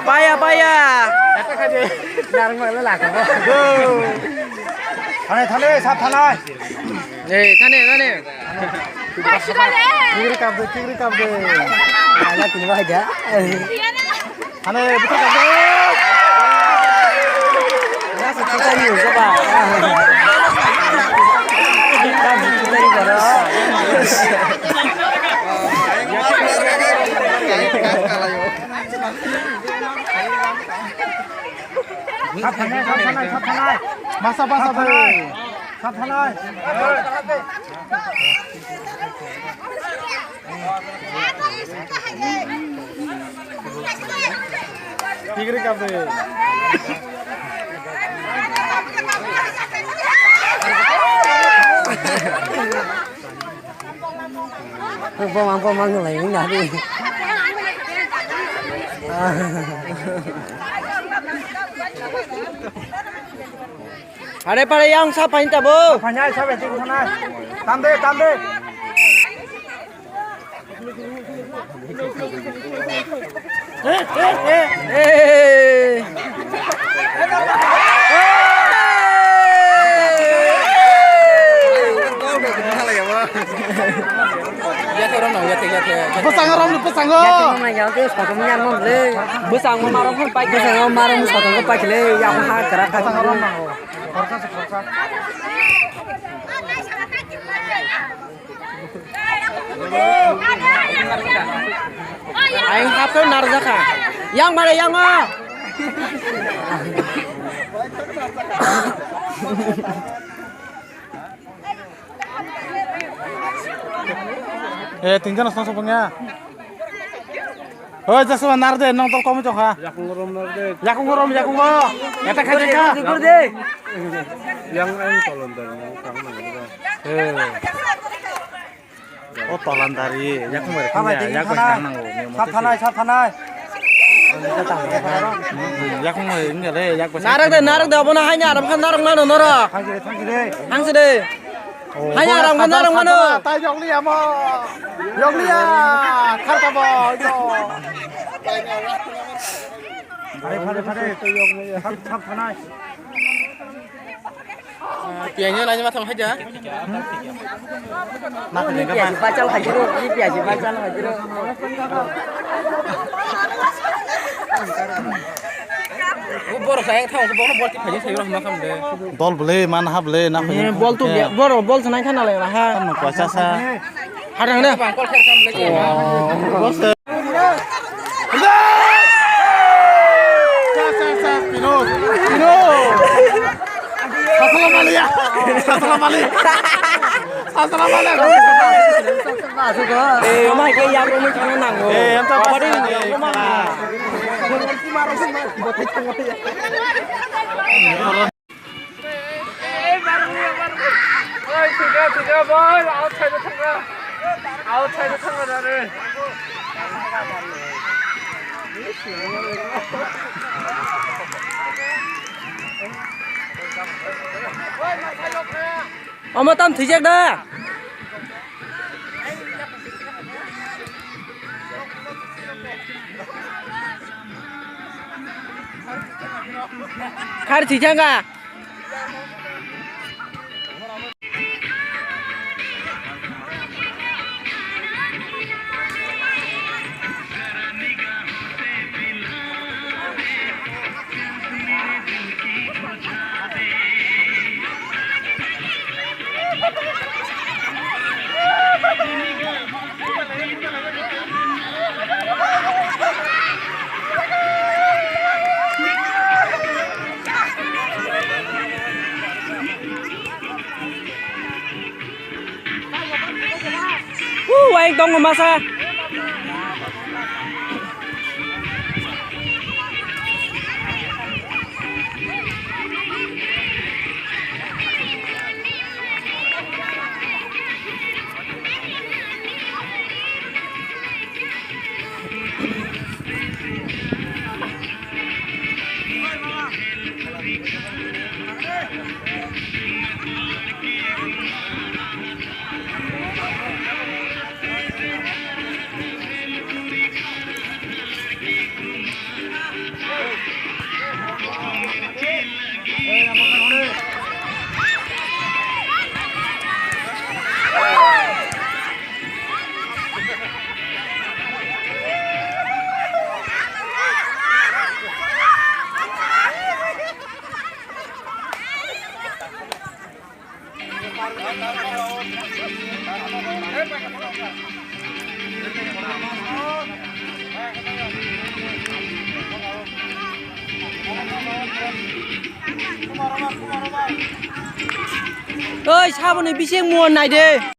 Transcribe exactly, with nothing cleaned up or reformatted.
Baya, baya. Thane, thane, sap thanai. Ei, thane, thane. Kigri kapde, kigri kapde. Ala kini bahai ja. Hane, buka kapde. Nasa chutari ko ba. Nasa chutari ko. Sap thanai, sap thanai, sap thanai. Masa, masa, sap thanai. Sap thanai. Kigri kapde. Bomang, bomang ngelai ini hari. Are pare yang sa pain tabo. Pain ai sa beting sana. Tande, tande. Eh, eh, eh, eh. Bwskango romni bwskango. Bwskango marom phai. Bwskango marom sotongo paikle, yago ha kwrak kha. Ayung hapkhe narjakha. Yang mare yango. Eh, tinjana song song ya. Hoi, Joshua, nar de, nong tol komi tongkha. Yakung rom nar de. Yakung rom, yakung rom. Eta khai de kha. Yang ang tolon tol, yang kang nang de. Eh. O tolan dari, yakung bai kha, yak bai kang nango. Sap thanai, sap thanai. Yakung bai wngya le, yak bai. Narak de, narak de, obono haini aram kha narak mano norok. Thangsi de, thangsi de. Thangsi de. Hai, arang mano, arang mano. Tai yokliya mo. Yokliya. Kharta bo. Phare, phare, phare. Sap, sap thanai. Piyanya nanya matham haja. Piyaji bachal hajiro, ini piyaji bachal hajiro. Borok sayang thang, borok bol tik phai sayo, ma kam de. Dol bwle, man ha bwle, na phai. Bol tu, borok bol sanai khana le ha. Tamo kwasa sa. Hadang ne. Bol se. Sa, sa, sa, pino, pino. Sasala mali ya. Sasala mali. Sasala mali. Eh, omai ke yang omai thangna nango. Eh, yang tak kabadi pasti. Oi, thika, thika, boy, outside thangna. Outside thangna dare. Omo tam thwijak da. Khar thwijak ga. Waik tongo masa. Oi, saboni bising muan nai de.